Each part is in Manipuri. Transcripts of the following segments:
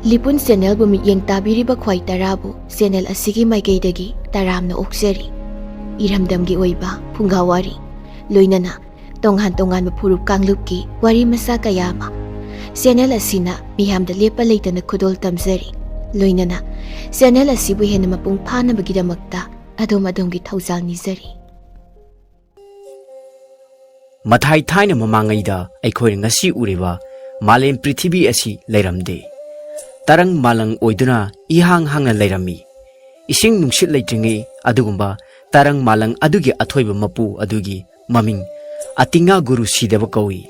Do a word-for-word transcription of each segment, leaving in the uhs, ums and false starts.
ꯂꯤꯄꯨꯟ ꯆꯦꯅꯦꯜꯕꯨ ꯃꯤꯠꯌꯦꯡ ꯇꯥꯕꯤꯔꯤꯕ ꯈ꯭ꯋꯥꯏ ꯇꯔꯥꯕꯨ ꯆꯦꯅꯦꯜ ꯑꯁꯤꯒꯤ ꯃꯥꯏꯀꯩꯗꯒꯤ ꯇꯔꯥꯝꯅ ꯑꯣꯛꯆꯔꯤ꯫ ꯏꯔꯝꯗꯝꯒꯤ ꯑꯣꯏꯕ ꯐꯨꯡꯒꯥ ꯋꯥꯔꯤ, ꯂꯣꯏꯅꯅ ꯇꯣꯉꯥꯟ ꯇꯣꯉꯥꯟꯕ ꯐꯨꯔꯨꯞ ꯀꯥꯡꯂꯨꯞꯀꯤ ꯋꯥꯔꯤ ꯃꯆꯥ ꯀꯌꯥ ꯑꯃ ꯆꯦꯅꯦꯜ ꯑꯁꯤꯅ ꯃꯤꯌꯥꯝꯗ ꯂꯦꯞꯄ ꯂꯩꯇꯅ ꯈꯨꯗꯣꯜ ꯇꯝꯖꯔꯤ꯫ ꯂꯣꯏꯅꯅ ꯆꯦꯅꯦꯜ ꯑꯁꯤꯕꯨ ꯍꯦꯟꯅ ꯃꯄꯨꯡ ꯐꯥꯅꯕꯒꯤꯗꯃꯛꯇ ꯑꯗꯣꯝ ꯑꯗꯣꯝꯒꯤ ꯊꯧꯖꯥꯜ ꯅꯤꯖꯔꯤ꯫ ꯃꯊꯥꯏ ꯊꯥꯏꯅ ꯃꯃꯥꯡꯉꯩꯗ ꯑꯩꯈꯣꯏꯅ ꯉꯁꯤ ꯎꯔꯤꯕ ꯃꯥꯂꯦꯝ ꯄ꯭ꯔꯤꯊꯤꯕꯤ ꯑꯁꯤ ꯂꯩꯔꯝꯗꯦ꯫ ꯇꯔꯪ ꯃꯥꯂꯪ ꯑꯣꯏꯗꯨꯅ ꯏꯍꯥꯡ ꯍꯥꯡꯅ ꯂꯩꯔꯝꯃꯤ꯫ ꯏꯁꯤꯡ ꯅꯨꯡꯁꯤꯠ ꯂꯩꯇ꯭ꯔꯤꯉꯩ ꯑꯗꯨꯒꯨꯝꯕ ꯇꯔꯪ ꯃꯥꯂꯪ ꯑꯗꯨꯒꯤ ꯑꯊꯣꯏꯕ ꯃꯄꯨ ꯑꯗꯨꯒꯤ ꯃꯃꯤꯡ ꯑꯇꯤꯉꯥ ꯒꯨꯔꯨ ꯁꯤꯗꯕ ꯀꯧꯏ꯫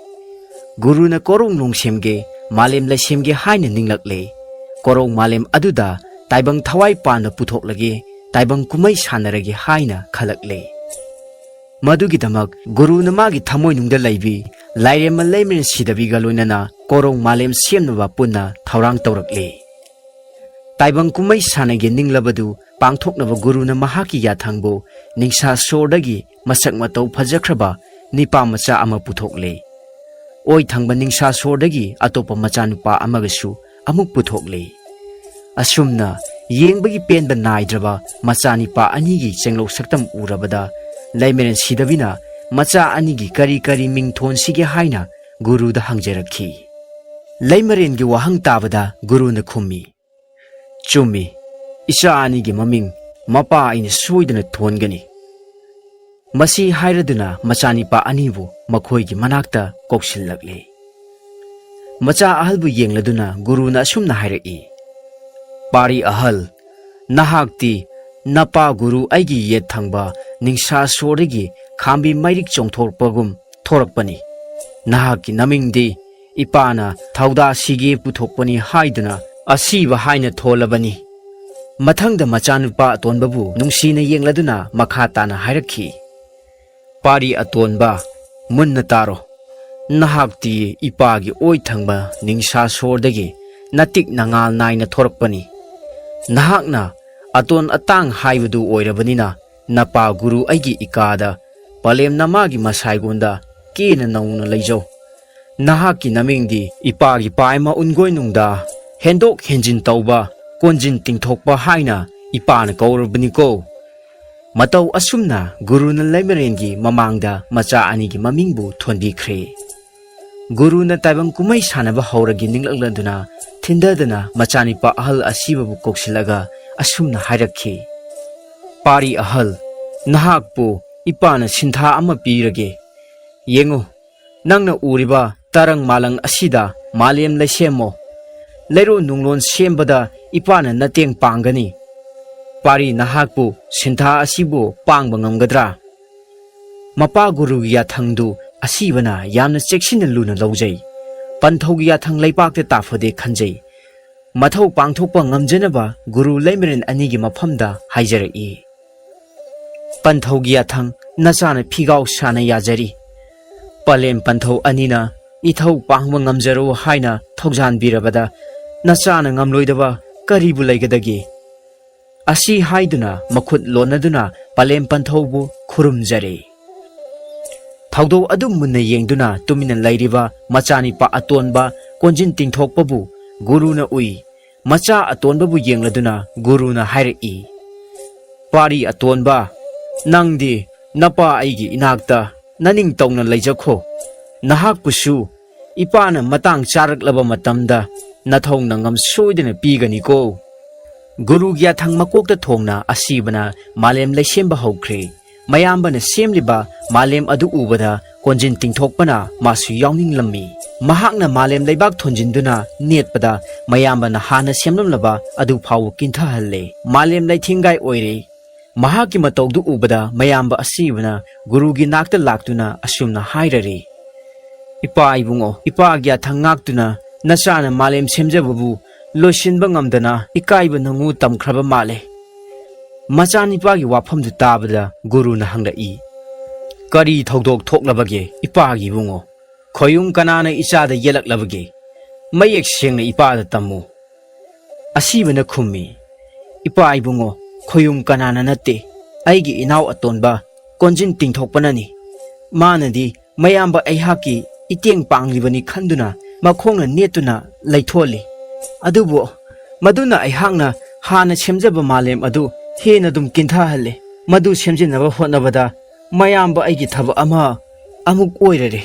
ꯒꯨꯔꯨꯅ ꯀꯣꯔꯧ ꯅꯣꯡ ꯁꯦꯝꯒꯦ, ꯃꯥꯂꯦꯝ ꯂꯩꯁꯦꯝꯒꯦ ꯍꯥꯏꯅ ꯅꯤꯡꯂꯛꯂꯦ꯫ ꯀꯣꯔꯧ ꯃꯥꯂꯦꯝ ꯑꯗꯨꯗ ꯇꯥꯏꯕꯪ ꯊꯋꯥꯏ ꯄꯥꯟꯅ ꯄꯨꯊꯣꯛꯂꯒꯦ, ꯇꯥꯏꯕꯪ ꯀꯨꯝꯍꯩ ꯁꯥꯟꯅꯔꯒꯦ ꯍꯥꯏꯅ ꯈꯜꯂꯛꯂꯦ꯫ ꯃꯗꯨꯒꯤꯗꯃꯛ ꯒꯨꯔꯨꯅ ꯃꯥꯒꯤ ꯊꯃꯣꯏꯅꯨꯡꯗ ꯂꯩꯕꯤ ꯂꯥꯏꯔꯦꯝꯃ ꯂꯩꯃꯔꯦꯟ ꯁꯤꯗꯕꯤꯒ ꯂꯣꯏꯅꯅ ꯀꯣꯔꯧ ꯃꯥꯂꯦꯝ ꯁꯦꯝꯅꯕ ꯄꯨꯟꯅ ꯊꯧꯔꯥꯡ ꯇꯧꯔꯛꯂꯦ꯫ ꯇꯥꯏꯕꯪ ꯀꯨꯝꯍꯩ ꯁꯥꯟꯅꯒꯦ ꯅꯤꯡꯂꯕꯗꯨ ꯄꯥꯡꯊꯣꯛꯅꯕ ꯒꯨꯔꯨꯅ ꯃꯍꯥꯛꯀꯤ ꯌꯥꯊꯪꯕꯨ ꯅꯤꯡꯁꯥ ꯁꯣꯔꯗꯒꯤ ꯃꯁꯛ ꯃꯇꯧ ꯐꯖꯈ꯭ꯔꯕ ꯅꯤꯄꯥ ꯃꯆꯥ ꯑꯃ ꯄꯨꯊꯣꯛꯂꯦ꯫ ꯑꯣꯏ ꯊꯪꯕ ꯅꯤꯡꯁꯥ ꯁꯣꯔꯗꯒꯤ ꯑꯇꯣꯞꯄ ꯃꯆꯥꯅꯨꯄꯥ ꯑꯃꯒꯁꯨ ꯑꯃꯨꯛ ꯄꯨꯊꯣꯛꯂꯦ꯫ ꯑꯁꯨꯝꯅ ꯌꯦꯡꯕꯒꯤ ꯄꯦꯟꯕ ꯅꯥꯏꯗ꯭ꯔꯕ ꯃꯆꯥꯅꯤꯄꯥ ꯑꯅꯤꯒꯤ ꯆꯦꯡꯂꯧ ꯁꯛꯇꯝ ꯎꯔꯕꯗ ꯂꯩꯃꯔꯦꯟ ꯁꯤꯗꯕꯤꯅ ꯃꯆꯥ ꯑꯅꯤꯒꯤ ꯀꯔꯤ ꯀꯔꯤ ꯃꯤꯡ ꯊꯣꯟꯁꯤꯒꯦ ꯍꯥꯏꯅ ꯒꯨꯔꯨꯗ ꯍꯪꯖꯔꯛꯈꯤ꯫ ꯂꯩꯃꯔꯦꯟꯒꯤ ꯋꯥꯍꯪ ꯇꯥꯕꯗ ꯒꯨꯔꯨꯅ ꯈꯨꯝꯃꯤ, "ꯆꯨꯝꯃꯤ, ꯏꯆꯥ ꯑꯅꯤꯒꯤ ꯃꯃꯤꯡ ꯃꯄꯥ ꯑꯩꯅ ꯁꯣꯏꯗꯅ ꯊꯣꯟꯒꯅꯤ꯫" ꯃꯁꯤ ꯍꯥꯏꯔꯗꯨꯅ ꯃꯆꯥꯅꯤꯄꯥ ꯑꯅꯤꯕꯨ ꯃꯈꯣꯏꯒꯤ ꯃꯅꯥꯛꯇ ꯀꯧꯁꯤꯜꯂꯛꯂꯦ꯫ ꯃꯆꯥ ꯑꯍꯜꯕꯨ ꯌꯦꯡꯂꯗꯨꯅ ꯒꯨꯔꯨꯅ ꯑꯁꯨꯝꯅ ꯍꯥꯏꯔꯛꯏ, "ꯄꯥꯔꯤ ꯑꯍꯜ, ꯅꯍꯥꯛꯇꯤ ꯅꯄꯥ ꯒꯨꯔꯨ ꯑꯩꯒꯤ ꯌꯦꯠ ꯊꯪꯕ ꯅꯤꯡꯁꯥ ꯁꯣꯔꯗꯒꯤ ꯈꯥꯝꯕꯤ ꯃꯩꯔꯤꯛ ꯆꯣꯡꯊꯣꯔꯛꯄꯒꯨꯝ ꯊꯣꯔꯛꯄꯅꯤ꯫ ꯅꯍꯥꯛꯀꯤ ꯅꯃꯤꯡꯗꯤ ꯏꯄꯥꯅ ꯊꯧꯗꯥ ꯁꯤꯒꯦ ꯄꯨꯊꯣꯛꯄꯅꯤ ꯍꯥꯏꯗꯨꯅ ꯑꯁꯤꯕ ꯍꯥꯏꯅ ꯊꯣꯜꯂꯕꯅꯤ꯫" ꯃꯊꯪꯗ ꯃꯆꯥꯅꯨꯄꯥ ꯑꯇꯣꯟꯕꯕꯨ ꯅꯨꯡꯁꯤꯅ ꯌꯦꯡꯂꯗꯨꯅ ꯃꯈꯥ ꯇꯥꯅ ꯍꯥꯏꯔꯛꯈꯤ, "ꯄꯥꯔꯤ ꯑꯇꯣꯟꯕ, ꯃꯨꯟꯅ ꯇꯥꯔꯣ꯫ ꯅꯍꯥꯛꯇꯤ ꯏꯄꯥꯒꯤ ꯑꯣꯏ ꯊꯪꯕ ꯅꯤꯡꯁꯥ ꯁꯣꯔꯗꯒꯤ ꯅꯇꯤꯛ ꯅꯉꯥꯜ ꯅꯥꯏꯅ ꯊꯣꯔꯛꯄꯅꯤ꯫ ꯅꯍꯥꯛꯅ ꯑꯇꯣꯟ ꯑꯇꯥꯡ ꯍꯥꯏꯕꯗꯨ ꯑꯣꯏꯔꯕꯅꯤꯅ ꯅꯄꯥ ꯒꯨꯔꯨ ꯑꯩꯒꯤ ꯏꯀꯥꯗ ꯄꯂꯦꯝ ꯅꯃꯥꯒꯤ ꯃꯁꯥꯏꯒꯣꯟꯗ ꯀꯦꯅ ꯅꯧꯅ ꯂꯩꯖꯧ꯫ ꯅꯍꯥꯛꯀꯤ ꯅꯃꯤꯡꯗꯤ ꯏꯄꯥꯒꯤ ꯄꯥꯏꯃ ꯎꯟꯒꯣꯏꯅꯨꯡꯗ ꯍꯦꯟꯗꯣꯛ ꯍꯦꯟꯖꯤꯟ ꯇꯧꯕ, ꯀꯣꯟꯖꯤꯟ ꯇꯤꯡꯊꯣꯛꯄ ꯍꯥꯏꯅ ꯏꯄꯥꯅ ꯀꯧꯔꯕꯅꯤꯀꯣ꯫ ꯃꯇꯧ ꯑꯁꯨꯝꯅ ꯒꯨꯔꯨꯅ ꯂꯩꯃꯔꯦꯟꯒꯤ ꯃꯃꯥꯡꯗ ꯃꯆꯥ ꯑꯅꯤꯒꯤ ꯃꯃꯤꯡꯕꯨ ꯊꯣꯟꯕꯤꯈ꯭ꯔꯦ꯫ ꯒꯨꯔꯨꯅ ꯇꯥꯏꯕꯪ ꯀꯨꯝꯍꯩ ꯁꯥꯟꯅꯕ ꯍꯧꯔꯒꯦ ꯅꯤꯡꯂꯛꯂꯗꯨꯅ ꯊꯤꯟꯗꯗꯅ ꯃꯆꯥꯅꯤꯄꯥ ꯑꯍꯜ ꯑꯁꯤꯕꯕꯨ ꯀꯧꯁꯤꯜꯂꯒ ꯑꯁꯨꯝꯅ ꯍꯥꯏꯔꯛꯈꯤ, "ꯄꯥꯔꯤ ꯑꯍꯜ, ꯅꯍꯥꯛꯄꯨ ꯏꯄꯥꯅ ꯁꯤꯟꯊꯥ ꯑꯃ ꯄꯤꯔꯒꯦ꯫ ꯌꯦꯡꯉꯨ, ꯅꯪꯅ ꯎꯔꯤꯕ ꯇꯔꯪ ꯃꯥꯂꯪ ꯑꯁꯤꯗ ꯃꯥꯂꯦꯝ ꯂꯩꯁꯦꯝꯃꯣ꯫ ꯂꯩꯔꯣꯟ ꯅꯨꯡꯂꯣꯟ ꯁꯦꯝꯕꯗ ꯏꯄꯥꯅ ꯅꯇꯦꯡ ꯄꯥꯡꯒꯅꯤ꯫ ꯄꯥꯔꯤ ꯅꯍꯥꯛꯄꯨ ꯁꯤꯟꯊꯥ ꯑꯁꯤꯕꯨ ꯄꯥꯡꯕ ꯉꯝꯒꯗ꯭ꯔꯥ?" ꯃꯄꯥ ꯒꯨꯔꯨꯒꯤ ꯌꯥꯊꯪꯗꯨ ꯑꯁꯤꯕꯅ ꯌꯥꯝꯅ ꯆꯦꯛꯁꯤꯟꯅ ꯂꯨꯅ ꯂꯧꯖꯩ꯫ ꯄꯟꯊꯧꯒꯤ ꯌꯥꯊꯪ ꯂꯩꯄꯥꯛꯇ ꯇꯥꯐꯗꯦ ꯈꯟꯖꯩ꯫ ꯃꯊꯧ ꯄꯥꯡꯊꯣꯛꯄ ꯉꯝꯖꯅꯕ ꯒꯨꯔꯨ ꯂꯩꯃꯔꯦꯟ ꯑꯅꯤꯒꯤ ꯃꯐꯝꯗ ꯍꯥꯏꯖꯔꯛꯏ꯫ ꯄꯟꯊꯧꯒꯤ ꯌꯥꯊꯪ ꯅꯆꯥꯅ ꯐꯤꯒꯥꯎ ꯁꯥꯅ ꯌꯥꯖꯔꯤ꯫ ꯄꯂꯦꯝ ꯄꯟꯊꯧ ꯑꯅꯤꯅ ꯏꯊꯧ ꯄꯥꯡꯕ ꯉꯝꯖꯔꯣ ꯍꯥꯏꯅ ꯊꯧꯖꯥꯟꯕꯤꯔꯕꯗ ꯅꯆꯥꯅ ꯉꯝꯂꯣꯏꯗꯕ ꯀꯔꯤꯕꯨ ꯂꯩꯒꯗꯒꯦ? ꯑꯁꯤ ꯍꯥꯏꯗꯨꯅ ꯃꯈꯨꯠ ꯂꯣꯟꯅꯗꯨꯅ ꯄꯂꯦꯝ ꯄꯟꯊꯧꯕꯨ ꯈꯨꯔꯨꯝꯖꯔꯦ꯫ ꯊꯧꯗꯣꯛ ꯑꯗꯨ ꯃꯨꯟꯅ ꯌꯦꯡꯗꯨꯅ ꯇꯨꯃꯤꯟꯅ ꯂꯩꯔꯤꯕ ꯃꯆꯥꯅꯤꯄꯥ ꯑꯇꯣꯟꯕ ꯀꯣꯟꯖꯤꯟ ꯇꯤꯡꯊꯣꯛꯄꯕꯨ ꯒꯨꯔꯨꯅ ꯎꯏ꯫ ꯃꯆꯥ ꯑꯇꯣꯟꯕꯕꯨ ꯌꯦꯡꯂꯗꯨꯅ ꯒꯨꯔꯨꯅ ꯍꯥꯏꯔꯛꯏ, "ꯄꯥꯔꯤ ꯑꯇꯣꯟꯕ, ꯅꯪꯗꯤ ꯅꯄꯥ ꯑꯩꯒꯤ ꯏꯅꯥꯛꯇ ꯅꯅꯤꯡꯇꯧꯅ ꯂꯩꯖꯈꯣ꯫ ꯅꯍꯥꯛꯄꯨꯁꯨ ꯏꯄꯥꯅ ꯃꯇꯥꯡ ꯆꯥꯔꯛꯂꯕ ꯃꯇꯝꯗ ꯅꯊꯧ ꯅꯉꯝ ꯁꯣꯏꯗꯅ ꯄꯤꯒꯅꯤꯀꯣ"꯫ ꯒꯨꯔꯨꯒꯤ ꯌꯥꯊꯪ ꯃꯀꯣꯛꯇ ꯊꯣꯡꯅ ꯑꯁꯤꯕꯅ ꯃꯥꯂꯦꯝ ꯂꯩꯁꯦꯝꯕ ꯍꯧꯈ꯭ꯔꯦ꯫ ꯃꯌꯥꯝꯕꯅ ꯁꯦꯝꯂꯤꯕ ꯃꯥꯂꯦꯝ ꯑꯗꯨ ꯎꯕꯗ ꯀꯣꯟꯖꯤꯟ ꯇꯤꯡꯊꯣꯛꯄꯅ ꯃꯥꯁꯨ ꯌꯥꯎꯅꯤꯡꯂꯝꯃꯤ꯫ ꯃꯍꯥꯛꯅ ꯃꯥꯂꯦꯝ ꯂꯩꯕꯥꯛ ꯊꯣꯟꯖꯤꯟꯗꯨꯅ ꯅꯦꯠꯄꯗ ꯃꯌꯥꯝꯕꯅ ꯍꯥꯟꯅ ꯁꯦꯝꯂꯝꯂꯕ ꯑꯗꯨ ꯐꯥꯎꯕ ꯀꯤꯟꯊꯍꯜꯂꯦ꯫ ꯃꯥꯂꯦꯝ ꯂꯩꯊꯦꯡꯒꯥꯏ ꯑꯣꯏꯔꯦ꯫ ꯃꯍꯥꯛꯀꯤ ꯃꯇꯧꯗꯨ ꯎꯕꯗ ꯃꯌꯥꯝꯕ ꯑꯁꯤꯕꯅ ꯒꯨꯔꯨꯒꯤ ꯅꯥꯛꯇ ꯂꯥꯛꯇꯨꯅ ꯑꯁꯨꯝꯅ ꯍꯥꯏꯔꯔꯦ, "ꯏꯄꯥ ꯏꯕꯨꯡꯉꯣ, ꯏꯄꯥꯒꯤ ꯌꯥꯊꯪ ꯉꯥꯛꯇꯨꯅ ꯅꯆꯥꯅ ꯃꯥꯂꯦꯝ ꯁꯦꯝꯖꯕꯕꯨ ꯂꯣꯏꯁꯤꯟꯕ ꯉꯝꯗꯅ ꯏꯀꯥꯏꯕ ꯅꯉꯨ ꯇꯝꯈ꯭ꯔꯕ ꯃꯥꯜꯂꯦ"꯫ ꯃꯆꯥꯅꯤꯄꯥꯒꯤ ꯋꯥꯐꯝꯗꯨ ꯇꯥꯕꯗ ꯒꯨꯔꯨꯅ ꯍꯪꯂꯛꯏ, "ꯀꯔꯤ ꯊꯧꯗꯣꯛ ꯊꯣꯛꯂꯕꯒꯦ ꯏꯄꯥꯒꯤ ꯏꯕꯨꯡꯉꯣ? ꯈꯣꯌꯨꯝ ꯀꯅꯥꯅ ꯏꯆꯥꯗ ꯌꯦꯜꯂꯛꯂꯕꯒꯦ? ꯃꯌꯦꯛ ꯁꯦꯡꯅ ꯏꯄꯥꯗ ꯇꯝꯃꯨ"꯫ ꯑꯁꯤꯕꯅ ꯈꯨꯝꯃꯤ, "ꯏꯄꯥ ꯏꯕꯨꯡꯉꯣ, ꯈꯣꯌꯨꯝ ꯀꯅꯥꯅ ꯅꯠꯇꯦ, ꯑꯩꯒꯤ ꯏꯅꯥꯎ ꯑꯇꯣꯟꯕ ꯀꯣꯟꯖꯤꯟ ꯇꯤꯡꯊꯣꯛꯄꯅꯅꯤ꯫ ꯃꯥꯅꯗꯤ ꯃꯌꯥꯝꯕ ꯑꯩꯍꯥꯛꯀꯤ ꯏꯇꯦꯡ ꯄꯥꯡꯂꯤꯕꯅꯤ ꯈꯟꯗꯨꯅ ꯃꯈꯣꯡꯅ ꯅꯦꯠꯇꯨꯅ ꯂꯩꯊꯣꯛꯍꯜꯂꯤ꯫ ꯑꯗꯨꯕꯨ ꯃꯗꯨꯅ ꯑꯩꯍꯥꯛꯅ ꯍꯥꯟꯅ ꯁꯦꯝꯖꯕ ꯃꯥꯂꯦꯝ ꯑꯗꯨ ꯍꯦꯟꯅ ꯑꯗꯨꯝ ꯀꯤꯟꯊꯍꯜꯂꯦ꯫ ꯃꯗꯨ ꯁꯦꯝꯖꯤꯟꯅꯕ ꯍꯣꯠꯅꯕꯗ ꯃꯌꯥꯝꯕ ꯑꯩꯒꯤ ꯊꯕꯛ ꯑꯃ ꯑꯃꯨꯛ ꯑꯣꯏꯔꯔꯦ꯫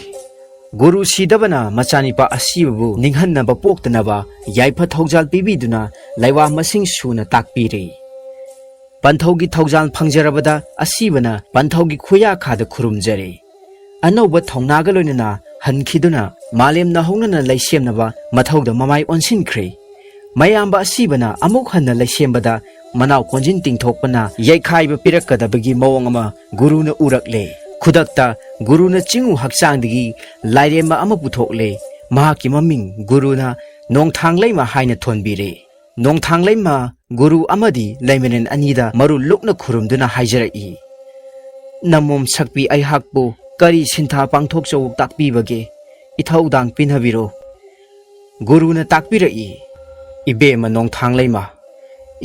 ꯒꯨꯔꯨ ꯁꯤꯗꯕꯅ ꯃꯆꯥꯅꯤꯄꯥ ꯑꯁꯤꯕꯕꯨ ꯅꯤꯡꯍꯟꯅꯕ ꯄꯣꯛꯇꯅꯕ ꯌꯥꯏꯐ ꯊꯧꯖꯥꯜ ꯄꯤꯕꯤꯗꯨꯅ ꯂꯩꯋꯥ ꯃꯁꯤꯡ ꯁꯨꯅ ꯇꯥꯛꯄꯤꯔꯦ꯫ ꯄꯟꯊꯧꯒꯤ ꯊꯧꯖꯥꯜ ꯐꯪꯖꯔꯕꯗ ꯑꯁꯤꯕꯅ ꯄꯟꯊꯧꯒꯤ ꯈꯨꯌꯥꯈꯥꯗ ꯈꯨꯔꯨꯝꯖꯔꯦ꯫ ꯑꯅꯧꯕ ꯊꯧꯅꯥꯒ ꯂꯣꯏꯅꯅ ꯍꯟꯈꯤꯗꯨꯅ ꯃꯥꯂꯦꯝꯅ ꯍꯧꯅꯅ ꯂꯩꯁꯦꯝꯅꯕ ꯃꯊꯧꯗ ꯃꯃꯥꯏ ꯑꯣꯟꯁꯤꯟꯈ꯭ꯔꯦ꯫ ꯃꯌꯥꯝꯕ ꯑꯁꯤꯕꯅ ꯑꯃꯨꯛ ꯍꯟꯅ ꯂꯩꯁꯦꯝꯕꯗ ꯃꯅꯥꯎ ꯀꯣꯟꯖꯤꯟ ꯇꯤꯡꯊꯣꯛꯄꯅ ꯌꯩꯈꯥꯏꯕ ꯄꯤꯔꯛꯀꯗꯕꯒꯤ ꯃꯑꯣꯡ ꯑꯃ ꯒꯨꯔꯨꯅ ꯎꯔꯛꯂꯦ꯫ ꯈꯨꯗꯛꯇ ꯒꯨꯔꯨꯅ ꯆꯤꯡꯉꯨ ꯍꯛꯆꯥꯡꯗꯒꯤ ꯂꯥꯏꯔꯦꯝꯕ ꯑꯃ ꯄꯨꯊꯣꯛꯂꯦ꯫ ꯃꯍꯥꯛꯀꯤ ꯃꯃꯤꯡ ꯒꯨꯔꯨꯅ ꯅꯣꯡꯊꯥꯡꯂꯩꯃ ꯍꯥꯏꯅ ꯊꯣꯟꯕꯤꯔꯦ꯫ ꯅꯣꯡꯊꯥꯡꯂꯩꯃ ꯒꯨꯔꯨ ꯑꯃꯗꯤ ꯂꯩꯃꯔꯦꯟ ꯑꯅꯤꯗ ꯃꯔꯨ ꯂꯨꯛꯅ ꯈꯨꯔꯨꯝꯗꯨꯅ ꯍꯥꯏꯖꯔꯛꯏ, "ꯅꯃꯣꯝ ꯁꯛꯄꯤ ꯑꯩꯍꯥꯛꯄꯨ ꯀꯔꯤ ꯁꯤꯟꯊꯥ ꯄꯥꯡꯊꯣꯛꯆꯧ ꯇꯥꯛꯄꯤꯕꯒꯦ? ꯏꯊꯧꯗꯥꯡ ꯄꯤꯅꯕꯤꯔꯣ꯫" ꯒꯨꯔꯨꯅ ꯇꯥꯛꯄꯤꯔꯛꯏ, "ꯏꯕꯦꯝꯃ ꯅꯣꯡꯊꯥꯡꯂꯩꯃ,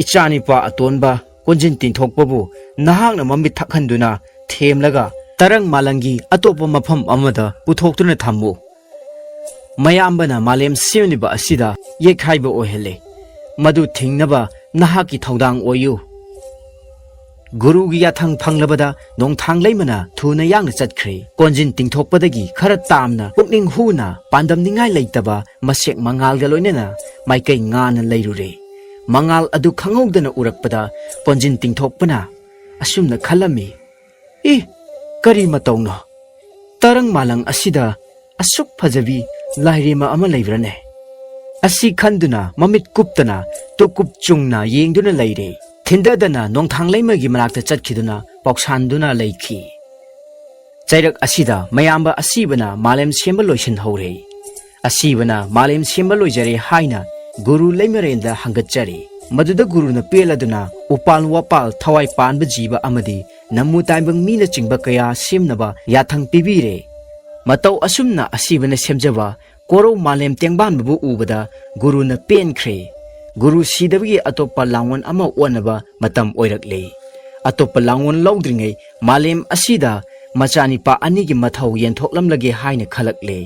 ꯏꯆꯥꯅꯤꯄꯥ ꯑꯇꯣꯟꯕ ꯀꯣꯟꯖꯤꯟ ꯇꯤꯡꯊꯣꯛꯄꯕꯨ ꯅꯍꯥꯛꯅ ꯃꯃꯤꯠ ꯊꯛꯍꯟꯗꯨꯅ ꯊꯦꯝꯂꯒ ꯇꯔꯪ ꯃꯥꯂꯪꯒꯤ ꯑꯇꯣꯞꯄ ꯃꯐꯝ ꯑꯃꯗ ꯄꯨꯊꯣꯛꯇꯨꯅ ꯊꯝꯃꯨ꯫ ꯃꯌꯥꯝꯕꯅ ꯃꯥꯂꯦꯝ ꯁꯦꯝꯂꯤꯕ ꯑꯁꯤꯗ ꯌꯩꯈꯥꯏꯕ ꯑꯣꯏꯍꯜꯂꯦ꯫ ꯃꯗꯨ ꯊꯤꯡꯅꯕ ꯅꯍꯥꯛꯀꯤ ꯊꯧꯗꯥꯡ ꯑꯣꯏꯌꯨ꯫" ꯒꯨꯔꯨꯒꯤ ꯌꯥꯊꯪ ꯐꯪꯂꯕꯗ ꯅꯣꯡꯊꯥꯡꯂꯩꯃꯅ ꯊꯨꯅ ꯌꯥꯡꯅ ꯆꯠꯈ꯭ꯔꯦ꯫ ꯀꯣꯟꯖꯤꯟ ꯇꯤꯡꯊꯣꯛꯄꯗꯒꯤ ꯈꯔ ꯇꯥꯝꯅ ꯄꯨꯛꯅꯤꯡ ꯍꯨꯅ ꯄꯥꯟꯗꯝꯅꯤꯡꯉꯥꯏ ꯂꯩꯇꯕ ꯃꯁꯦꯛ ꯃꯉꯥꯜꯒ ꯂꯣꯏꯅꯅ ꯃꯥꯏꯀꯩ ꯉꯥꯅ ꯂꯩꯔꯨꯔꯦ꯫ ꯃꯉꯥꯜ ꯑꯗꯨ ꯈꯪꯍꯧꯗꯅ ꯎꯔꯛꯄꯗ ꯀꯣꯟꯖꯤꯟ ꯇꯤꯡꯊꯣꯛꯄꯅ ꯑꯁꯨꯝꯅ ꯈꯜꯂꯝꯃꯤ, "ꯏ, ꯀꯔꯤ ꯃꯇꯧꯅꯣ? ꯇꯔꯪ ꯃꯥꯂꯪ ꯑꯁꯤꯗ ꯑꯁꯨꯛ ꯐꯖꯕꯤ ꯂꯥꯏꯔꯦꯝꯃ ꯑꯃ ꯂꯩꯕ꯭ꯔꯅꯦ?" ꯑꯁꯤ ꯈꯟꯗꯨꯅ ꯃꯃꯤꯠ ꯀꯨꯞꯇꯅ ꯇꯨꯀꯨꯞ ꯆꯨꯡꯅ ꯌꯦꯡꯗꯨꯅ ꯂꯩꯔꯦ꯫ ꯊꯤꯟꯗꯗꯅ ꯅꯣꯡꯊꯥꯡꯂꯩꯃꯒꯤ ꯃꯅꯥꯛꯇ ꯆꯠꯈꯤꯗꯨꯅ ꯄꯥꯎꯁꯥꯟꯗꯨꯅ ꯂꯩꯈꯤ꯫ ꯆꯩꯔꯛ ꯑꯁꯤꯗ ꯃꯌꯥꯝꯕ ꯑꯁꯤꯕꯅ ꯃꯥꯂꯦꯝ ꯁꯦꯝꯕ ꯂꯣꯏꯁꯤꯟꯍꯧꯔꯦ꯫ ꯑꯁꯤꯕꯅ ꯃꯥꯂꯦꯝ ꯁꯦꯝꯕ ꯂꯣꯏꯖꯔꯦ ꯍꯥꯏꯅ ꯒꯨꯔꯨ ꯂꯩꯃꯔꯦꯟꯗ ꯍꯪꯒꯠꯆꯔꯦ꯫ ꯃꯗꯨꯗ ꯒꯨꯔꯨꯅ ꯄꯦꯜꯂꯗꯨꯅ ꯎꯄꯥꯜ ꯋꯥꯄꯥꯜ ꯊꯋꯥꯏ ꯄꯥꯟꯕ ꯖꯤꯕ ꯑꯃꯗꯤ ꯅꯝꯃꯨ ꯇꯥꯏꯕꯪ ꯃꯤꯅꯆꯤꯡꯕ ꯀꯌꯥ ꯁꯦꯝꯅꯕ ꯌꯥꯊꯪ ꯄꯤꯕꯤꯔꯦ꯫ ꯃꯇꯧ ꯑꯁꯨꯝꯅ ꯑꯁꯤꯕꯅ ꯁꯦꯝꯖꯕ ꯀꯣꯔꯧ ꯃꯥꯂꯦꯝ ꯇꯦꯡꯕꯥꯟꯕꯕꯨ ꯎꯕꯗ ꯒꯨꯔꯨꯅ ꯄꯦꯟꯈ꯭ꯔꯦ꯫ ꯒꯨꯔꯨ ꯁꯤꯗꯕꯒꯤ ꯑꯇꯣꯞꯄ ꯂꯥꯡꯑꯣꯟ ꯑꯃ ꯑꯣꯟꯅꯕ ꯃꯇꯝ ꯑꯣꯏꯔꯛꯂꯦ꯫ ꯑꯇꯣꯞꯄ ꯂꯥꯡꯑꯣꯟ ꯂꯧꯗ꯭ꯔꯤꯉꯩ ꯃꯥꯂꯦꯝ ꯑꯁꯤꯗ ꯃꯆꯥꯅꯤꯄꯥ ꯑꯅꯤꯒꯤ ꯃꯊꯧ ꯌꯦꯟꯊꯣꯛꯂꯝꯂꯒꯦ ꯍꯥꯏꯅ ꯈꯜꯂꯛꯂꯦ꯫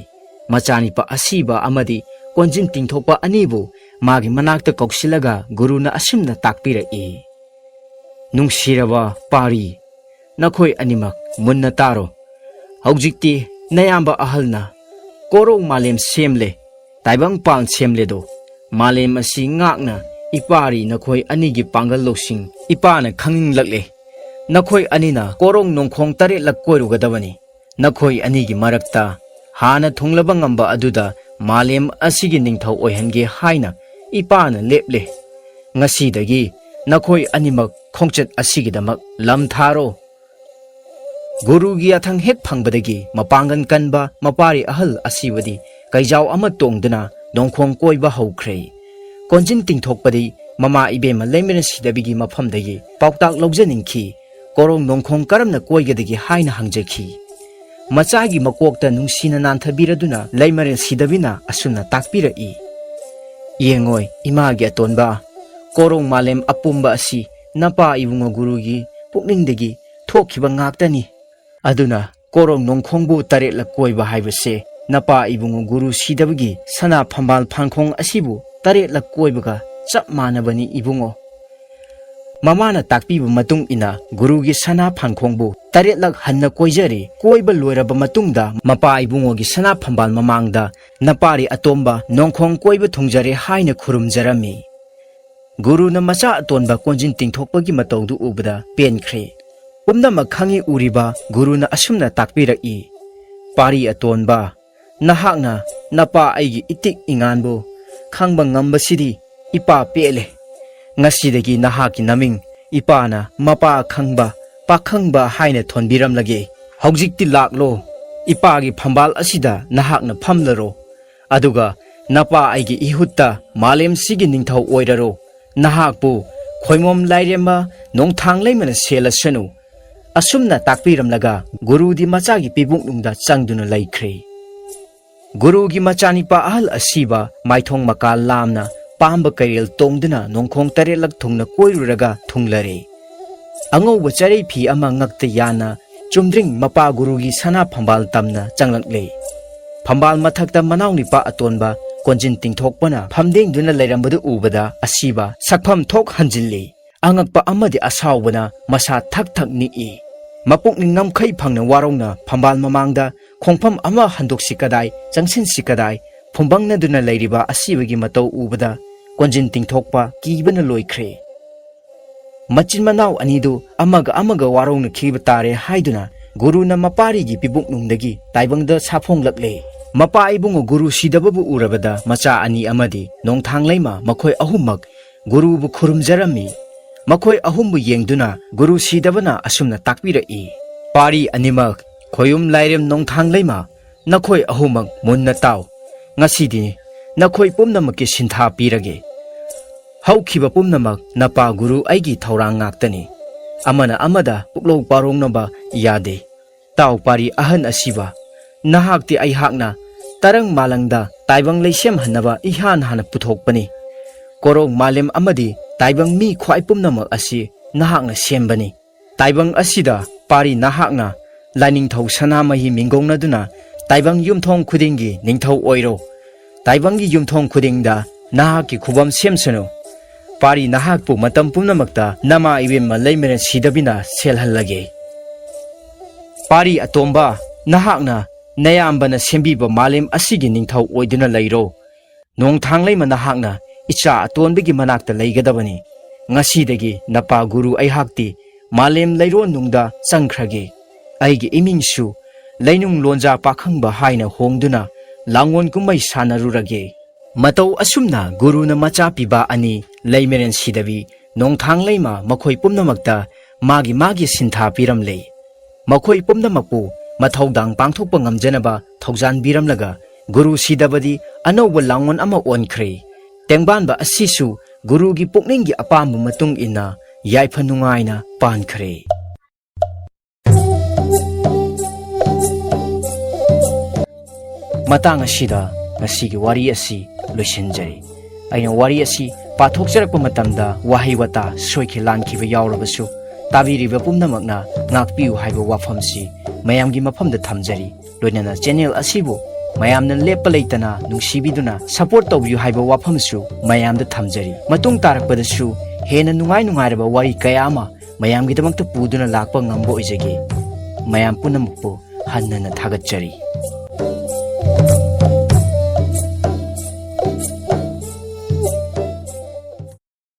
ꯃꯆꯥꯅꯤꯄꯥ ꯑꯁꯤꯕ ꯑꯃꯗꯤ ꯀꯣꯟꯖꯤꯟ ꯇꯤꯡꯊꯣꯛꯄ ꯑꯅꯤꯕꯨ ꯃꯥꯒꯤ ꯃꯅꯥꯛꯇ ꯀꯧꯁꯤꯜꯂꯒ ꯒꯨꯔꯨꯅ ꯑꯁꯨꯝꯅ ꯇꯥꯛꯄꯤꯔꯛꯏ, "ꯅꯨꯡꯁꯤꯔꯕ ꯄꯥꯔꯤ, ꯅꯈꯣꯏ ꯑꯅꯤꯃꯛ ꯃꯨꯟꯅ ꯇꯥꯔꯣ꯫ ꯍꯧꯖꯤꯛꯇꯤ ꯅꯌꯥꯝꯕ ꯑꯍꯜꯅ ꯀꯣꯔꯧ ꯃꯥꯂꯦꯝ ꯁꯦꯝꯂꯦ, ꯇꯥꯏꯕꯪꯄꯥꯟ ꯁꯦꯝꯂꯦꯗꯣ꯫ ꯃꯥꯂꯦꯝ ꯑꯁꯤ ꯉꯥꯛꯅ ꯏꯄꯥꯔꯤ ꯅꯈꯣꯏ ꯑꯅꯤꯒꯤ ꯄꯥꯡꯒꯜ ꯂꯧꯁꯤꯡ ꯏꯄꯥꯅ ꯈꯪꯅꯤꯡꯂꯛꯂꯦ꯫ ꯅꯈꯣꯏ ꯑꯅꯤꯅ ꯀꯣꯔꯧ ꯅꯣꯡꯈꯣꯡ ꯇꯔꯦꯠꯂꯛ ꯀꯣꯏꯔꯨꯒꯗꯕꯅꯤ꯫ ꯅꯈꯣꯏ ꯑꯅꯤꯒꯤ ꯃꯔꯛꯇ ꯍꯥꯟꯅ ꯊꯨꯡꯂꯕ ꯉꯝꯕ ꯑꯗꯨꯗ ꯃꯥꯂꯦꯝ ꯑꯁꯤꯒꯤ ꯅꯤꯡꯊꯧ ꯑꯣꯏꯍꯟꯒꯦ ꯍꯥꯏꯅ ꯏꯄꯥꯅ ꯂꯦꯞꯂꯦ꯫ ꯉꯁꯤꯗꯒꯤ ꯅꯈꯣꯏ ꯑꯅꯤꯃꯛ ꯈꯣꯡꯆꯠ ꯑꯁꯤꯒꯤꯗꯃꯛ ꯂꯝ ꯊꯥꯔꯣ꯫" ꯒꯨꯔꯨꯒꯤ ꯌꯥꯊꯪ ꯍꯦꯛ ꯐꯪꯕꯗꯒꯤ ꯃꯄꯥꯡꯒꯜ ꯀꯟꯕ ꯃꯄꯥꯔꯤ ꯑꯍꯜ ꯑꯁꯤꯕꯨꯗꯤ ꯀꯩꯖꯥꯎ ꯑꯃ ꯇꯣꯡꯗꯨꯅ ꯅꯣꯡꯈꯣꯡ ꯀꯣꯏꯕ ꯍꯧꯈ꯭ꯔꯦ꯫ ꯀꯣꯟꯖꯤꯟ ꯇꯤꯡꯊꯣꯛꯄꯗꯤ ꯃꯃꯥ ꯏꯕꯦꯝꯃ ꯂꯩꯃꯔꯦꯟ ꯁꯤꯗꯕꯤꯒꯤ ꯃꯐꯝꯗꯒꯤ ꯄꯥꯎꯇꯥꯛ ꯂꯧꯖꯅꯤꯡꯈꯤ꯫ ꯀꯣꯔꯧ ꯅꯣꯡꯈꯣꯡ ꯀꯔꯝꯅ ꯀꯣꯏꯒꯗꯒꯦ ꯍꯥꯏꯅ ꯍꯪꯖꯈꯤ꯫ ꯃꯆꯥꯒꯤ ꯃꯀꯣꯛꯇ ꯅꯨꯡꯁꯤꯅ ꯅꯥꯟꯊꯕꯤꯔꯗꯨꯅ ꯂꯩꯃꯔꯦꯟ ꯁꯤꯗꯕꯤꯅ ꯑꯁꯨꯝꯅ ꯇꯥꯛꯄꯤꯔꯛꯏ, "ꯌꯦꯡꯉꯣꯏ ꯏꯃꯥꯒꯤ ꯑꯇꯣꯟꯕ, ꯀꯣꯔꯧ ꯃꯥꯂꯦꯝ ꯑꯄꯨꯝꯕ ꯑꯁꯤ ꯅꯄꯥ ꯏꯕꯨꯡꯉꯣ ꯒꯨꯔꯨꯒꯤ ꯄꯨꯛꯅꯤꯡꯗꯒꯤ ꯊꯣꯛꯈꯤꯕ ꯉꯥꯛꯇꯅꯤ꯫ ꯑꯗꯨꯅ ꯀꯣꯔꯧ ꯅꯣꯡꯈꯣꯡꯕꯨ ꯇꯔꯦꯠꯂꯛ ꯀꯣꯏꯕ ꯍꯥꯏꯕꯁꯦ ꯅꯄꯥ ꯏꯕꯨꯡꯉꯣ ꯒꯨꯔꯨ ꯁꯤꯗꯕꯒꯤ ꯁꯅꯥ ꯐꯝꯕꯥꯜ ꯐꯥꯟꯈꯣꯡ ꯑꯁꯤꯕꯨ ꯇꯔꯦꯠꯂꯛ ꯀꯣꯏꯕꯒ ꯆꯞ ꯃꯥꯟꯅꯕꯅꯤ ꯏꯕꯨꯡꯉꯣ꯫" ꯃꯃꯥꯅ ꯇꯥꯛꯄꯤꯕ ꯃꯇꯨꯡ ꯏꯟꯅ ꯒꯨꯔꯨꯒꯤ ꯁꯅꯥ ꯐꯥꯟꯈꯣꯡꯕꯨ ꯇꯔꯦꯠꯂꯛ ꯍꯟꯅ ꯀꯣꯏꯖꯔꯦ꯫ ꯀꯣꯏꯕ ꯂꯣꯏꯔꯕ ꯃꯇꯨꯡꯗ ꯃꯄꯥ ꯏꯕꯨꯡꯉꯣꯒꯤ ꯁꯅꯥ ꯐꯝꯕꯥꯜ ꯃꯃꯥꯡꯗ ꯅꯄꯥꯔꯤ ꯑꯇꯣꯝꯕ ꯅꯣꯡꯈꯣꯡ ꯀꯣꯏꯕ ꯊꯨꯡꯖꯔꯦ ꯍꯥꯏꯅ ꯈꯨꯔꯨꯝꯖꯔꯝꯃꯤ꯫ ꯒꯨꯔꯨꯅ ꯃꯆꯥ ꯑꯇꯣꯟꯕ ꯀꯣꯟꯖꯤꯟ ꯇꯤꯡꯊꯣꯛꯄꯒꯤ ꯃꯇꯧꯗꯨ ꯎꯕꯗ ꯄꯦꯟꯈ꯭ꯔꯦ꯫ ꯄꯨꯝꯅꯃꯛ ꯈꯪꯏ ꯎꯔꯤꯕ ꯒꯨꯔꯨꯅ ꯑꯁꯨꯝꯅ ꯇꯥꯛꯄꯤꯔꯛꯏ, "ꯄꯥꯔꯤ ꯑꯇꯣꯟꯕ, ꯅꯍꯥꯛꯅ ꯅꯄꯥ ꯑꯩꯒꯤ ꯏꯇꯤꯛ ꯏꯉꯥꯟꯕꯨ ꯈꯪꯕ ꯉꯝꯕꯁꯤꯗꯤ ꯏꯄꯥ ꯄꯦꯜꯂꯦ꯫ ꯉꯁꯤꯗꯒꯤ ꯅꯍꯥꯛꯀꯤ ꯅꯃꯤꯡ ꯏꯄꯥꯅ ꯃꯄꯥ ꯈꯪꯕ ꯄꯥꯈꯪꯕ ꯍꯥꯏꯅ ꯊꯣꯟꯕꯤꯔꯝꯂꯒꯦ꯫ ꯍꯧꯖꯤꯛꯇꯤ ꯂꯥꯛꯂꯣ, ꯏꯄꯥꯒꯤ ꯐꯝꯕꯥꯜ ꯑꯁꯤꯗ ꯅꯍꯥꯛꯅ ꯐꯝꯂꯔꯣ꯫ ꯑꯗꯨꯒ ꯅꯄꯥ ꯑꯩꯒꯤ ꯏꯍꯨꯠꯇ ꯃꯥꯂꯦꯝꯁꯤꯒꯤ ꯅꯤꯡꯊꯧ ꯑꯣꯏꯔꯔꯣ꯫ ꯅꯍꯥꯛꯄꯨ ꯈꯣꯏꯃꯣꯝ ꯂꯥꯏꯔꯦꯝꯃ ꯅꯣꯡꯊꯥꯡ ꯂꯩꯃꯅ ꯁꯦꯜꯂꯁꯅꯨ꯫" ꯑꯁꯨꯝꯅ ꯇꯥꯛꯄꯤꯔꯝꯂꯒ ꯒꯨꯔꯨꯗꯤ ꯃꯆꯥꯒꯤ ꯄꯤꯕꯨꯡꯅꯨꯡꯗ ꯆꯪꯗꯨꯅ ꯂꯩꯈ꯭ꯔꯦ꯫ ꯒꯨꯔꯨꯒꯤ ꯃꯆꯥꯅꯤꯄꯥ ꯑꯍꯜ ꯑꯁꯤꯕ ꯃꯥꯏꯊꯣꯡ ꯃꯀꯥ ꯂꯥꯝꯅ ꯄꯥꯝꯕ ꯀꯩꯔꯦꯜ ꯇꯣꯡꯗꯨꯅ ꯅꯣꯡꯈꯣꯡ ꯇꯔꯦꯠꯂꯛ ꯊꯨꯡꯅ ꯀꯣꯏꯔꯨꯔꯒ ꯊꯨꯡꯂꯔꯦ꯫ ꯑꯉꯧꯕ ꯆꯔꯩ ꯐꯤ ꯑꯃ ꯉꯛꯇ ꯌꯥꯟꯅ ꯆꯨꯝꯗ꯭ꯔꯤꯡ ꯃꯄꯥ ꯒꯨꯔꯨꯒꯤ ꯁꯅꯥ ꯐꯝꯕꯥꯜ ꯇꯝꯅ ꯆꯪꯂꯛꯂꯦ꯫ ꯐꯝꯕꯥꯜ ꯃꯊꯛꯇ ꯃꯅꯥꯎꯅꯤꯄꯥ ꯑꯇꯣꯟꯕ ꯀꯣꯟꯖꯤꯟ ꯇꯤꯡꯊꯣꯛꯄꯅ ꯐꯝꯗꯦꯡꯗꯨꯅ ꯂꯩꯔꯝꯕꯗꯨ ꯎꯕꯗ ꯑꯁꯤꯕ ꯁꯛꯐꯝ ꯊꯣꯛ ꯍꯟꯖꯤꯜꯂꯤ꯫ ꯑꯉꯛꯄ ꯑꯃꯗꯤ ꯑꯁꯥꯎꯕꯅ ꯃꯁꯥ ꯊꯛ ꯊꯛ ꯅꯤꯛꯏ꯫ ꯃꯄꯨꯛꯅꯤꯡ ꯉꯝꯈꯩ ꯐꯪꯅ ꯋꯥꯔꯧꯅ ꯐꯝꯕꯥꯜ ꯃꯃꯥꯡꯗ ꯈꯣꯡꯐꯝ ꯑꯃ ꯍꯟꯗꯣꯛꯁꯤ ꯀꯗꯥꯏ, ꯆꯪꯁꯤꯟꯁꯤ ꯀꯗꯥꯏ, ꯐꯨꯝꯕꯪꯅꯗꯨꯅ ꯂꯩꯔꯤꯕ ꯑꯁꯤꯕꯒꯤ ꯃꯇꯧ ꯎꯕꯗ ꯀꯣꯟꯖꯤꯟ ꯇꯤꯡꯊꯣꯛꯄ ꯀꯤꯕꯅ ꯂꯣꯏꯈ꯭ꯔꯦ꯫ ꯃꯆꯤꯟ ꯃꯅꯥꯎ ꯑꯅꯤꯗꯨ ꯑꯃꯒ ꯑꯃꯒ ꯋꯥꯔꯧꯅꯈꯤꯕ ꯇꯥꯔꯦ ꯍꯥꯏꯗꯨꯅ ꯒꯨꯔꯨꯅ ꯃꯄꯥꯔꯤꯒꯤ ꯄꯤꯕꯨꯛꯅꯨꯡꯗꯒꯤ ꯇꯥꯏꯕꯪꯗ ꯁꯥꯐꯣꯡꯂꯛꯂꯦ꯫ ꯃꯄꯥ ꯏꯕꯨꯡꯉꯣ ꯒꯨꯔꯨ ꯁꯤꯗꯕꯕꯨ ꯎꯔꯕꯗ ꯃꯆꯥ ꯑꯅꯤ ꯑꯃꯗꯤ ꯅꯣꯡꯊꯥꯡꯂꯩꯃ ꯃꯈꯣꯏ ꯑꯍꯨꯝꯃꯛ ꯒꯨꯔꯨꯕꯨ ꯈꯨꯔꯨꯝꯖꯔꯝꯃꯤ꯫ ꯃꯈꯣꯏ ꯑꯍꯨꯝꯕꯨ ꯌꯦꯡꯗꯨꯅ ꯒꯨꯔꯨ ꯁꯤꯗꯕꯅ ꯑꯁꯨꯝꯅ ꯇꯥꯛꯄꯤꯔꯛꯏ, "ꯄꯥꯔꯤ ꯑꯅꯤꯃꯛ, ꯈꯣꯌꯨꯝ ꯂꯥꯏꯔꯦꯝ ꯅꯣꯡꯊꯥꯡꯂꯩꯃ, ꯅꯈꯣꯏ ꯑꯍꯨꯝꯃꯛ ꯃꯨꯟꯅ ꯇꯥꯎ꯫ ꯉꯁꯤꯗꯤ ꯅꯈꯣꯏ ꯄꯨꯝꯅꯃꯛꯀꯤ ꯁꯤꯟꯊꯥ ꯄꯤꯔꯒꯦ꯫ ꯍꯧꯈꯤꯕ ꯄꯨꯝꯅꯃꯛ ꯅꯄꯥ ꯒꯨꯔꯨ ꯑꯩꯒꯤ ꯊꯧꯔꯥꯡ ꯉꯥꯛꯇꯅꯤ꯫ ꯑꯃꯅ ꯑꯃꯗ ꯄꯨꯛꯂꯧ ꯄꯥꯔꯣꯡꯅꯕ ꯌꯥꯗꯦ꯫ ꯇꯥꯎ ꯄꯥꯔꯤ ꯑꯍꯟ ꯑꯁꯤꯕ, ꯅꯍꯥꯛꯇꯤ ꯑꯩꯍꯥꯛꯅ ꯇꯔꯪ ꯃꯥꯂꯪꯗ ꯇꯥꯏꯕꯪ ꯂꯩꯁꯦꯝꯍꯟꯅꯕ ꯏꯍꯥꯟ ꯍꯥꯟꯅ ꯄꯨꯊꯣꯛꯄꯅꯤ꯫ ꯀꯣꯔꯧ ꯃꯥꯂꯦꯝ ꯑꯃꯗꯤ ꯇꯥꯏꯕꯪ ꯃꯤ ꯈ꯭ꯋꯥꯏ ꯄꯨꯝꯅꯃꯛ ꯑꯁꯤ ꯅꯍꯥꯛꯅ ꯁꯦꯝꯕꯅꯤ꯫ ꯇꯥꯏꯕꯪ ꯑꯁꯤꯗ ꯄꯥꯔꯤ ꯅꯍꯥꯛꯅ ꯂꯥꯏꯅꯤꯡꯊꯧ ꯁꯅꯥꯃꯍꯤ ꯃꯤꯡꯒꯧꯅꯗꯨꯅ ꯇꯥꯏꯕꯪ ꯌꯨꯝꯊꯣꯡ ꯈꯨꯗꯤꯡꯒꯤ ꯅꯤꯡꯊꯧ ꯑꯣꯏꯔꯣ꯫ ꯇꯥꯏꯕꯪꯒꯤ ꯌꯨꯝꯊꯣꯡ ꯈꯨꯗꯤꯡꯗ ꯅꯍꯥꯛꯀꯤ ꯈꯨꯕꯝ ꯁꯦꯝꯁꯅꯨ꯫ ꯄꯥꯔꯤ ꯅꯍꯥꯛꯄꯨ ꯃꯇꯝ ꯄꯨꯝꯅꯃꯛꯇ ꯅꯃꯥ ꯏꯕꯦꯝꯃ ꯂꯩꯃꯔꯦꯟ ꯁꯤꯗꯕꯤꯅ ꯁꯦꯜꯍꯜꯂꯒꯦ꯫ ꯄꯥꯔꯤ ꯑꯇꯣꯝꯕ, ꯅꯍꯥꯛꯅ ꯅꯌꯥꯝꯕꯅ ꯁꯦꯝꯕꯤꯕ ꯃꯥꯂꯦꯝ ꯑꯁꯤꯒꯤ ꯅꯤꯡꯊꯧ ꯑꯣꯏꯗꯨꯅ ꯂꯩꯔꯣ꯫ ꯅꯣꯡꯊꯥꯡꯂꯩꯃ ꯅꯍꯥꯛꯅ ꯏꯆꯥ ꯑꯇꯣꯟꯕꯒꯤ ꯃꯅꯥꯛꯇ ꯂꯩꯒꯗꯕꯅꯤ꯫ ꯉꯁꯤꯗꯒꯤ ꯅꯄꯥ ꯒꯨꯔꯨ ꯑꯩꯍꯥꯛꯇꯤ ꯃꯥꯂꯦꯝ ꯂꯩꯔꯣꯟꯅꯨꯡꯗ ꯆꯪꯈ꯭ꯔꯒꯦ꯫ ꯑꯩꯒꯤ ꯏꯃꯤꯡꯁꯨ ꯂꯩꯅꯨꯡ ꯂꯣꯟꯖꯥ ꯄꯥꯈꯪꯕ ꯍꯥꯏꯅ ꯍꯣꯡꯗꯨꯅ ꯂꯥꯡꯑꯣꯟ ꯀꯨꯝꯍꯩ ꯁꯥꯟꯅꯔꯨꯔꯒꯦ꯫" ꯃꯇꯧ ꯑꯁꯨꯝꯅ ꯒꯨꯔꯨꯅ ꯃꯆꯥ ꯄꯤꯕ ꯑꯅꯤ, ꯂꯩꯃꯔꯦꯟ ꯁꯤꯗꯕꯤ, ꯅꯣꯡꯊꯥꯡꯂꯩꯃ, ꯃꯈꯣꯏ ꯄꯨꯝꯅꯃꯛꯇ ꯃꯥꯒꯤ ꯃꯥꯒꯤ ꯁꯤꯟꯊꯥ ꯄꯤꯔꯝꯂꯦ꯫ ꯃꯈꯣꯏ ꯄꯨꯝꯅꯃꯛꯄꯨ ꯃꯊꯧꯗꯥꯡ ꯄꯥꯡꯊꯣꯛꯄ ꯉꯝꯖꯅꯕ ꯊꯧꯖꯥꯟꯕꯤꯔꯝꯂꯒ ꯒꯨꯔꯨ ꯁꯤꯗꯕꯗꯤ ꯑꯅꯧꯕ ꯂꯥꯡꯑꯣꯟ ꯑꯃ ꯑꯣꯟꯈ꯭ꯔꯦ꯫ ꯇꯦꯡꯕꯥꯟꯕ ꯑꯁꯤꯁꯨ ꯒꯨꯔꯨꯒꯤ ꯄꯨꯛꯅꯤꯡꯒꯤ ꯑꯄꯥꯝꯕ ꯃꯇꯨꯡ ꯏꯟꯅ ꯌꯥꯏꯐ ꯅꯨꯡꯉꯥꯏꯅ ꯄꯥꯟꯈ꯭ꯔꯦ꯫ ꯃꯇꯥꯡ ꯑꯁꯤꯗ ꯉꯁꯤꯒꯤ ꯋꯥꯔꯤ ꯑꯁꯤ ꯂꯣꯏꯁꯤꯟꯖꯔꯤ꯫ ꯑꯩꯅ ꯋꯥꯔꯤ ꯑꯁꯤ ꯄꯥꯊꯣꯛꯆꯔꯛꯄ ꯃꯇꯝꯗ ꯋꯥꯍꯩ ꯋꯥꯇꯥ ꯁꯣꯏꯈꯤ ꯂꯥꯟꯈꯤꯕ ꯌꯥꯎꯔꯕꯁꯨ, ꯇꯥꯕꯤꯔꯤꯕ ꯄꯨꯝꯅꯃꯛꯅ ꯉꯥꯛꯄꯤꯌꯨ ꯍꯥꯏꯕ ꯋꯥꯐꯝꯁꯤ ꯃꯌꯥꯝꯒꯤ ꯃꯐꯝꯗ ꯊꯝꯖꯔꯤ꯫ ꯂꯣꯏꯅꯅ ꯆꯦꯅꯦꯜ ꯑꯁꯤꯕꯨ ꯃꯌꯥꯝꯅ ꯂꯦꯞꯄ ꯂꯩꯇꯅ ꯅꯨꯡꯁꯤꯕꯤꯗꯨꯅ support ꯇꯧꯕꯤꯌꯨ ꯍꯥꯏꯕ ꯋꯥꯐꯝꯁꯨ ꯃꯌꯥꯝꯗ ꯊꯝꯖꯔꯤ꯫ ꯃꯇꯨꯡ ꯇꯥꯔꯛꯄꯗꯁꯨ ꯍꯦꯟꯅ ꯅꯨꯡꯉꯥꯏ ꯅꯨꯡꯉꯥꯏꯔꯕ ꯋꯥꯔꯤ ꯀꯌꯥ ꯑꯃ ꯃꯌꯥꯝꯒꯤꯗꯃꯛꯇ ꯄꯨꯗꯨꯅ ꯂꯥꯛꯄ ꯉꯝꯕ ꯑꯣꯏꯖꯒꯦ꯫ ꯃꯌꯥꯝ ꯄꯨꯝꯅꯃꯛꯄꯨ ꯍꯟꯅ ꯍꯟꯅ ꯊꯥꯒꯠꯆꯔꯤ꯫